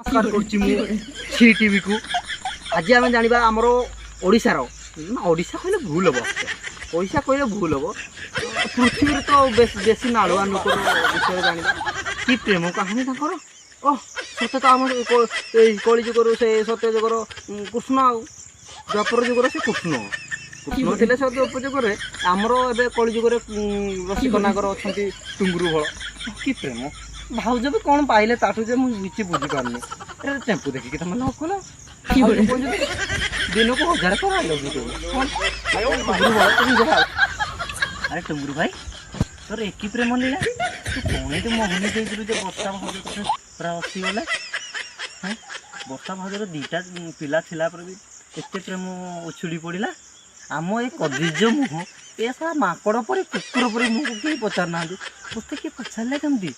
ନମସ୍କାର କରୁଛି ମୁଁ ସି ଟିଭିକୁ। ଆଜି ଆମେ ଜାଣିବା ଆମର ଓଡ଼ିଶାର ନା, ଓଡ଼ିଶା କହିଲେ ଭୁଲ ହେବ, ଓଡ଼ିଶା କହିଲେ ଭୁଲ ହେବ, ପୃଥିବୀରେ ତ ବେଶୀ ବେଶୀ ନାଳୁଆ ଲୋକର ବିଷୟରେ ଜାଣିବା। କି ପ୍ରେମ କାହାଣୀ ତାଙ୍କର! ଓହ, ସତେ ତ ଆମ ଏଇ କଳି ଯୁଗରୁ ସେ ସତ୍ୟ ଯୁଗର କୃଷ୍ଣ ଆଉ ଦ୍ୱାପର ଯୁଗର ସେ କୃଷ୍ଣ। କୃଷ୍ଣ ଥିଲେ ସେ ଦ୍ୱାପର ଯୁଗରେ, ଆମର ଏବେ କଳି ଯୁଗରେ ରସିକ ନାଗର ଅଛନ୍ତି ଟୁଙ୍ଗୁରୁ ଭଳ। କି ପ୍ରେମ! ଭାଉଜ ବି କ'ଣ ପାଇଲେ ତାଠୁ ଯେ ମୁଁ କିଛି ବୁଝିପାରୁନି। ଏ ଟେମ୍ପୁ ଦେଖିକି ତମେ ଲଭ୍ କଲ? ଭାଉଜ କହୁଛନ୍ତି ଦିନକୁ 1000 ଥର I love you କହିବ। କ'ଣ ଟୁଙ୍ଗୁରୁ ଭଳ, তুমি ଯାହା। ଆରେ ଟୁଙ୍ଗୁରୁ ଭାଇ, ତୋର ଏକି ପ୍ରେମ ଲୀଳା? ତୁ କ'ଣ ଏଠି ମୋହିନୀ ଦେଇଥିଲୁ ଯେ ବର୍ଷା ଭାଉଜ ତୋତେ ପୁରା ବସିଗଲେ? ହେଁ, ବର୍ଷା ଭାଉଜର ଦୁଇଟା ପିଲା ଥିଲା ପରେ ବି ଏତେ ପ୍ରେମ ଉଛୁଳି ପଡ଼ିଲା। ଆମ ଏ କଦିଜ ମୁହଁ, ଏ ଶଳା ମାଙ୍କଡ଼ ପରି, କୁକୁର ପରି ମୁହଁକୁ କେହି ପଚାରୁନାହାନ୍ତି, ତୋତେ କିଏ ପଚାରିଲେ କେମିତି?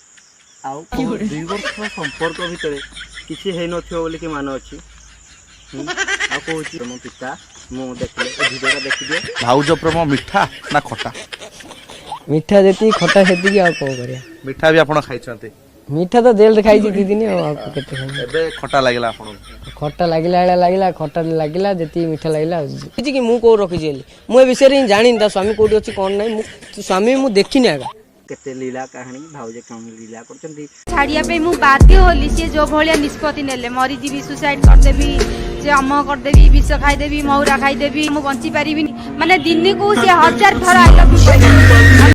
ଆଉ 2 ବର୍ଷ ସମ୍ପର୍କ ଭିତରେ କିଛି ହେଇନଥିବ ବୋଲି କି ମାନେ ଅଛି? ଆଉ କହୁଛି ମୋ ପିତା ମୁଁ ଦେଖିଲେ ଏ ଭିଡ଼ିଓଟା ଦେଖିଦିଏ। ଭାଉଜ ପ୍ରେମ ମିଠା ନା ଖଟା? ମିଠା ଯେତିକି ଖଟା ସେତିକି, ଆଉ କଣ କରିବା? ମିଠା ବି ଆପଣ ଖାଇଛନ୍ତି? ମିଠା ତ ଜେଲରେ ଖାଇଛି 2 ଦିନ, ଆଉ କେତେ ଖାଇବି? ଏବେ ଖଟା ଲାଗିଲା ଆପଣଙ୍କୁ? ଖଟା ଲାଗିଲା ଭଳିଆ ଲାଗିଲା, ଖଟା ଲାଗିଲା ଯେତିକି ମିଠା ଲାଗିଲା। କିଛି କି ମୁଁ କୋଉ ରଖିଛି ବୋଲି ମୁଁ ଏ ବିଷୟରେ ହିଁ ଜାଣିନି। ତା ସ୍ୱାମୀ କୋଉଠି ଅଛି କଣ ନାହିଁ, ମୁଁ ସ୍ୱାମୀ ମୁଁ ଦେଖିନି ଆଗା। କେତେ ଲୀଳା କାହାଣୀ, ଭାଉଜ କେଉଁ ଲୀଳା କରୁଛନ୍ତି। ଛାଡ଼ିବା ପାଇଁ ମୁଁ ବାଧ୍ୟ ହେଲି। ସିଏ ଯୋଉ ଭଳିଆ ନିଷ୍ପତ୍ତି ନେଲେ, ମରିଯିବି, ସୁସାଇଡ୍ କରିଦେବି, ସେ ଅମ କରିଦେବି, ବିଷ ଖାଇଦେବି, ମହୁରା ଖାଇଦେବି, ମୁଁ ବଞ୍ଚି ପାରିବିନି। ମାନେ ଦିନକୁ ସିଏ 1000 ଥର I love you କହିବେ।